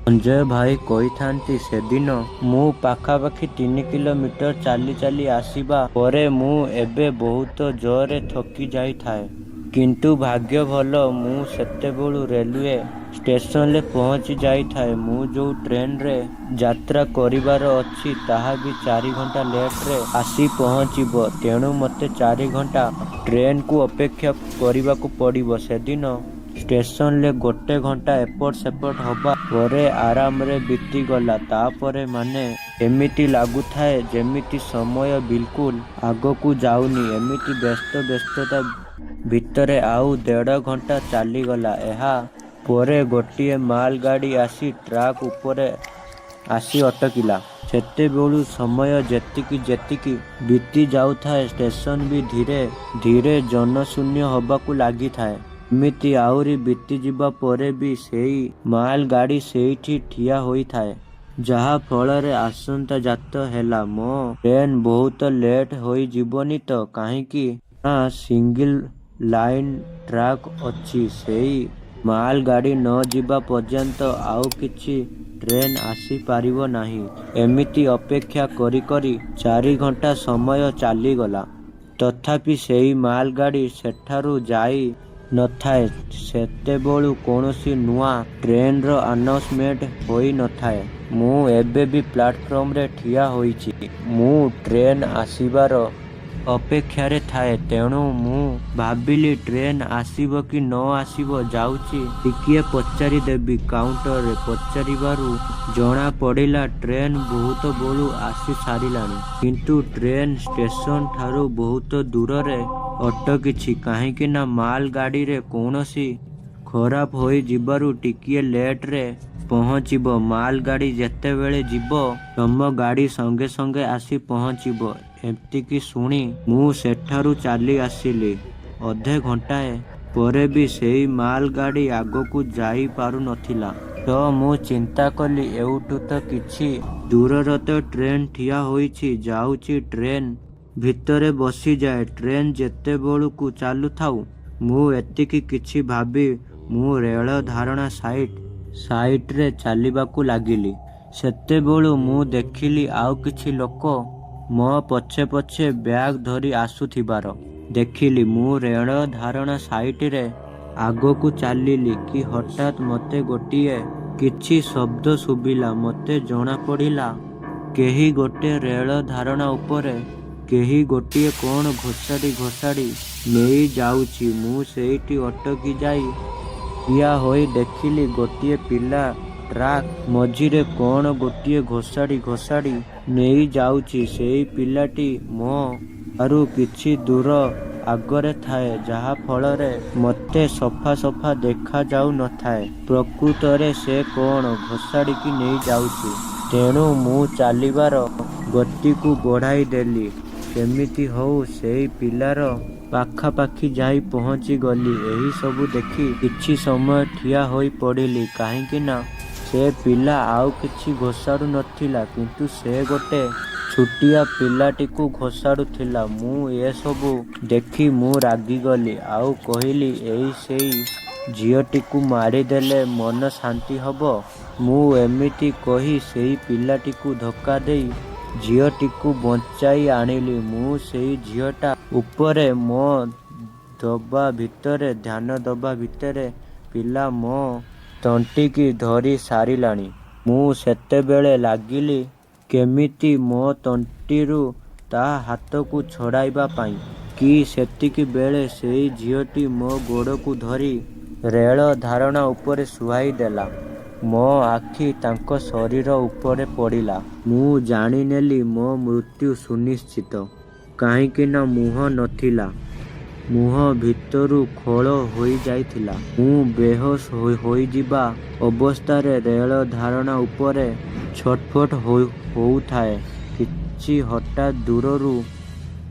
ସଞ୍ଜୟ ଭାଇ କହିଥାନ୍ତି। ସେଦିନ ମୁଁ ପାଖାପାଖି 3 କିଲୋମିଟର ଚାଲି ଚାଲି ଆସିବା ପରେ ମୁଁ ଏବେ ବହୁତ ଜୋରରେ ଥକି ଯାଇଥାଏ। କିନ୍ତୁ ଭାଗ୍ୟ ଭଲ, ମୁଁ ସେତେବେଳୁ ରେଲୱେ ଷ୍ଟେସନରେ ପହଞ୍ଚି ଯାଇଥାଏ। ମୁଁ ଯୋଉ ଟ୍ରେନରେ ଯାତ୍ରା କରିବାର ଅଛି, ତାହା ବି 4 ଘଣ୍ଟା ଲେଟରେ ଆସି ପହଞ୍ଚିବ। ତେଣୁ ମୋତେ 4 ଘଣ୍ଟା ଟ୍ରେନକୁ ଅପେକ୍ଷା କରିବାକୁ ପଡ଼ିବ। ସେଦିନ ଷ୍ଟେସନରେ ଗୋଟେ ଘଣ୍ଟା ଏପଟ ସେପଟ ହବା ପରେ ଆରାମରେ ବିତିଗଲା। ତାପରେ ମାନେ ଏମିତି ଲାଗୁଥାଏ, ଯେମିତି ସମୟ ବିଲକୁଲ ଆଗକୁ ଯାଉନି। ଏମିତି ବ୍ୟସ୍ତ ବ୍ୟସ୍ତତା ଭିତରେ ଆଉ ଦେଢ଼ ଘଣ୍ଟା ଚାଲିଗଲା। ଏହା ପରେ ଗୋଟିଏ ମାଲ ଗାଡ଼ି ଆସି ଟ୍ରାକ୍ ଉପରେ ଆସି ଅଟକିଲା। ସେତେବେଳୁ ସମୟ ଯେତିକି ଯେତିକି ବିତି ଯାଉଥାଏ, ଷ୍ଟେସନ ବି ଧୀରେ ଧୀରେ ଜନଶୂନ୍ୟ ହବାକୁ ଲାଗିଥାଏ। ଏମିତି ଆହୁରି ବିତିଯିବା ପରେ ବି ସେଇ ମାଲ ଗାଡ଼ି ସେଇଠି ଠିଆ ହୋଇଥାଏ। ଯାହା ଫଳରେ ଆଶଙ୍କା ଜାତ ହେଲା, ମୋ ଟ୍ରେନ ବହୁତ ଲେଟ ହୋଇଯିବନି ତ? କାହିଁକି ନା ସିଙ୍ଗଲ ଲାଇନ ଟ୍ରାକ୍ ଅଛି। ସେଇ ମାଲ ଗାଡ଼ି ନ ଯିବା ପର୍ଯ୍ୟନ୍ତ ଆଉ କିଛି ଟ୍ରେନ ଆସିପାରିବ ନାହିଁ। ଏମିତି ଅପେକ୍ଷା କରି କରି 4 ଘଣ୍ଟା ସମୟ ଚାଲିଗଲା। ତଥାପି ସେଇ ମାଲ ଗାଡ଼ି ସେଠାରୁ ଯାଇ ନଥାଏ। ସେତେବେଳୁ କୌଣସି ନୂଆ ଟ୍ରେନର ଆନାଉନ୍ସମେଣ୍ଟ ହୋଇନଥାଏ। ମୁଁ ଏବେ ବି ପ୍ଲାଟଫର୍ମରେ ଠିଆ ହୋଇଛି। ମୁଁ ଟ୍ରେନ ଆସିବାର ଅପେକ୍ଷାରେ ଥାଏ। ତେଣୁ ମୁଁ ଭାବିଲି, ଟ୍ରେନ ଆସିବ କି ନ ଆସିବ, ଯାଉଛି ଟିକିଏ ପଚାରି ଦେବି। କାଉଣ୍ଟରରେ ପଚାରିବାରୁ ଜଣା ପଡ଼ିଲା, ଟ୍ରେନ ବହୁତ ବେଳୁ ଆସି ସାରିଲାଣି, କିନ୍ତୁ ଟ୍ରେନ ଷ୍ଟେସନ ଠାରୁ ବହୁତ ଦୂରରେ ଅଟକିଛି, କାହିଁକି ନା ମାଲ ଗାଡ଼ିରେ କୌଣସି ଖରାପ ହୋଇଯିବାରୁ ଟିକିଏ ଲେଟରେ ପହଞ୍ଚିବ। ମାଲ ଗାଡ଼ି ଯେତେବେଳେ ଯିବ, ତମ ଗାଡ଼ି ସଙ୍ଗେ ସଙ୍ଗେ ଆସି ପହଞ୍ଚିବ। ଏତିକି ଶୁଣି ମୁଁ ସେଠାରୁ ଚାଲି ଆସିଲି। ଅଧେ ଘଣ୍ଟାଏ ପରେ ବି ସେଇ ମାଲ ଗାଡ଼ି ଆଗକୁ ଯାଇପାରୁନଥିଲା। ତ ମୁଁ ଚିନ୍ତା କଲି, ଏଉଠୁ ତ କିଛି ଦୂରରେ ତ ଟ୍ରେନ ଠିଆ ହୋଇଛି, ଯାଉଛି ଟ୍ରେନ ଭିତରେ ବସିଯାଏ, ଟ୍ରେନ ଯେତେବେଳକୁ ଚାଲୁଥାଉ। ମୁଁ ଏତିକି କିଛି ଭାବି ମୁଁ ରେଳ ଧାରଣା ସାଇଟ ସାଇଟରେ ଚାଲିବାକୁ ଲାଗିଲି। ସେତେବେଳୁ ମୁଁ ଦେଖିଲି, ଆଉ କିଛି ଲୋକ ମୋ ପଛେ ପଛେ ବ୍ୟାଗ ଧରି ଆସୁଥିବାର ଦେଖିଲି। ମୁଁ ରେଳ ଧାରଣା ସାଇଟରେ ଆଗକୁ ଚାଲିଲି କି ହଠାତ୍ ମୋତେ ଗୋଟିଏ କିଛି ଶବ୍ଦ ଶୁଭିଲା। ମୋତେ ଜଣା ପଡ଼ିଲା, କେହି ଗୋଟେ ରେଳ ଧାରଣା ଉପରେ କେହି ଗୋଟିଏ କଣ ଘୋଷାଡ଼ି ଘୋଷାଡ଼ି ନେଇ ଯାଉଛି। ମୁଁ ସେଇଠି ଅଟକି ଯାଇ ଠିଆ ହୋଇ ଦେଖିଲି, ଗୋଟିଏ ପିଲା ଟ୍ରାକ୍ ମଝିରେ କଣ ଗୋଟିଏ ଘୋଷାଡ଼ି ଘୋଷାଡ଼ି ନେଇ ଯାଉଛି। ସେଇ ପିଲାଟି ମୋ ଠାରୁ କିଛି ଦୂର ଆଗରେ ଥାଏ, ଯାହା ଫଳରେ ମୋତେ ସଫା ସଫା ଦେଖା ଯାଉ ନଥାଏ ପ୍ରକୃତରେ ସେ କଣ ଘୋଷାଡ଼ିକି ନେଇ ଯାଉଛି। ତେଣୁ ମୁଁ ଚାଲିବାର ଗତିକୁ ବଢ଼ାଇ ଦେଲି। କେମିତି ହଉ ସେଇ ପିଲାର ପାଖାପାଖି ଯାଇ ପହଞ୍ଚିଗଲି। ଏହି ସବୁ ଦେଖି କିଛି ସମୟ ଠିଆ ହୋଇ ପଡ଼ିଲି, କାହିଁକି ନା ସେ ପିଲା ଆଉ କିଛି ଘୋଷାଡୁ ନଥିଲା, କିନ୍ତୁ ସେ ଗୋଟେ ଛୋଟିଆ ପିଲାଟିକୁ ଘୋଷାଡୁଥିଲା। ମୁଁ ଏସବୁ ଦେଖି ମୁଁ ରାଗିଗଲି ଆଉ କହିଲି, ଏଇ ସେଇ ଝିଅଟିକୁ ମାରିଦେଲେ ମନ ଶାନ୍ତି ହବ। ମୁଁ ଏମିତି କହି ସେଇ ପିଲାଟିକୁ ଧକ୍କା ଦେଇ ଝିଅଟିକୁ ବଞ୍ଚାଇ ଆଣିଲି। ମୁଁ ସେଇ ଝିଅଟା ଉପରେ ମନ ଦବା ଭିତରେ, ଧ୍ୟାନ ଦବା ଭିତରେ ପିଲା ମୋ ତଣ୍ଟିକି ଧରି ସାରିଲାଣି। ମୁଁ ସେତେବେଳେ ଲାଗିଲି କେମିତି ମୋ ତଣ୍ଟିରୁ ତା ହାତକୁ ଛଡ଼ାଇବା ପାଇଁ କି ସେତିକି ବେଳେ ସେଇ ଝିଅଟି ମୋ ଗୋଡ଼କୁ ଧରି ରେଳ ଧାରଣା ଉପରେ ଶୁଆଇ ଦେଲା। ମୋ ଆଖି ତାଙ୍କ ଶରୀର ଉପରେ ପଡ଼ିଲା। ମୁଁ ଜାଣିନେଲି ମୋ ମୃତ୍ୟୁ ସୁନିଶ୍ଚିତ। କାହିଁକି ନା ମୁହଁ ନଥିଲା, ମୁହଁ ଭିତରୁ ଖୋଳ ହୋଇଯାଇଥିଲା। ମୁଁ ବେହୋସ ହୋଇଯିବା ଅବସ୍ଥାରେ ରେଳ ଧାରଣା ଉପରେ ଛଟପଟ ହଉଥାଏ କି ହଠାତ୍ ଦୂରରୁ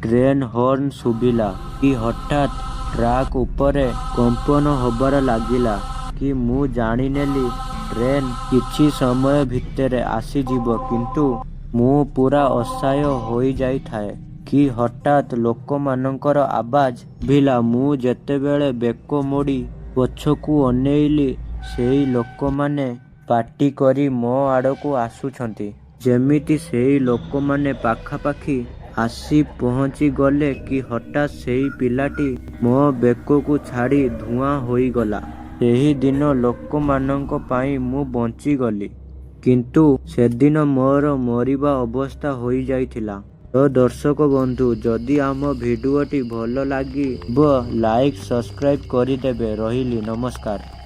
ଟ୍ରେନ ହର୍ନ ଶୁଭିଲା କି ହଠାତ୍ ଟ୍ରାକ୍ ଉପରେ କମ୍ପନ ହବାର ଲାଗିଲା କି ମୁଁ ଜାଣିନେଲି ଟ୍ରେନ କିଛି ସମୟ ଭିତରେ ଆସିଯିବ। କିନ୍ତୁ ମୁଁ ପୁରା ଅସହାୟ ହୋଇଯାଇଥାଏ କି ହଠାତ୍ ଲୋକମାନଙ୍କର ଆବାଜ ଶୁଭିଲା। ମୁଁ ଯେତେବେଳେ ବେକ ମୋଡ଼ି ପଛକୁ ଅନେଇଲି, ସେଇ ଲୋକମାନେ ପାଟି କରି ମୋ ଆଡ଼କୁ ଆସୁଛନ୍ତି। ଯେମିତି ସେଇ ଲୋକମାନେ ପାଖାପାଖି ଆସି ପହଞ୍ଚିଗଲେ କି ହଠାତ୍ ସେଇ ପିଲାଟି ମୋ ବେକକୁ ଛାଡ଼ି ଧୂଆଁ ହୋଇଗଲା। ସେହିଦିନ ଲୋକମାନଙ୍କ ପାଇଁ ମୁଁ ବଞ୍ଚିଗଲି। କିନ୍ତୁ ସେଦିନ ମୋର ମରିବା ଅବସ୍ଥା ହୋଇଯାଇଥିଲା। ତ ଦର୍ଶକ ବନ୍ଧୁ, ଯଦି ଆମ ଭିଡିଓଟି ଭଲ ଲାଗିବ, ଲାଇକ୍, ସବସ୍କ୍ରାଇବ କରିଦେବେ। ରହିଲି, ନମସ୍କାର।